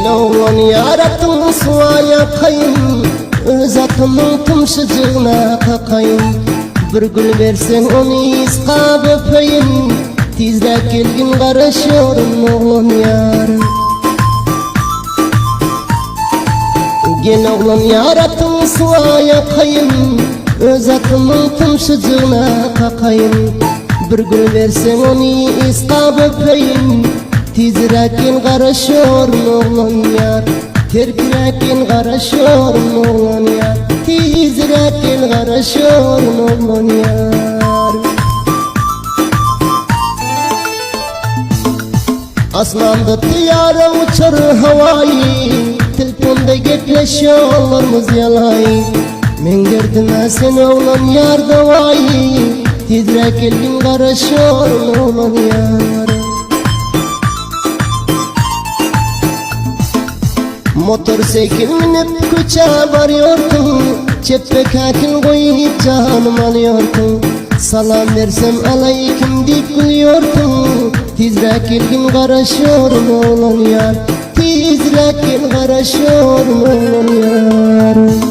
Gel oglan ýar atyň suwa ýakaýyn, Öz atymyň tumşujygyna kakaýyn. Bir gül berseň ony ysgap öpeýin, Tizräk gelgin garaşýaryn oglan ýar. Gel oglan ýar atyň suwa ýakaýyn, Öz atymyň tumşujygyna kakaýyn. Bir gül berseň ony ysgap öpeýin, Tizräk gel garaşýaryn oglan ýar. Terkiräk gel garaşýaryn oglan ýar. Tizräk gel garaşýaryn oglan ýar. Asmanda tyýara uçar hawaýy, Telfonda gepleşýärlermiz ýalaýy. Meň derdime sen oglan ýar dowaýy, Tizräk gelgin garaşýaryn oglan ýar. Motorseýkil münüp köçä barýarsyň, Çepbe käkil goýup janym alýarsyň. Salam bersem alaýkim diýip gülýärsiň, Tizräk gelgin garaşýaryn oglan ýar. Tizräk gel garaşýaryn oglan ýar.